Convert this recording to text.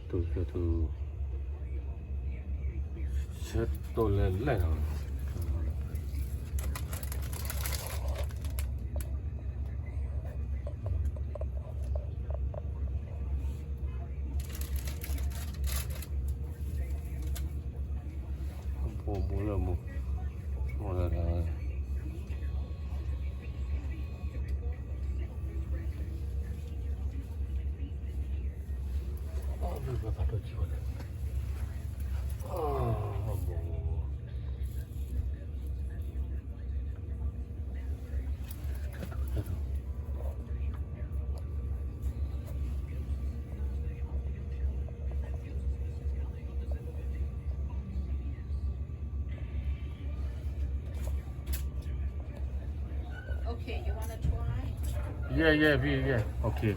တူၢ်ကၠိၣ်ထူ, ဆၢတိၢ်လဲၣ်လဲၣ်နီၤ, အဘူးဘူးလၢမူ, မူလၢ Okay, you wanna try? Yeah, yeah, yeah, yeah. Okay.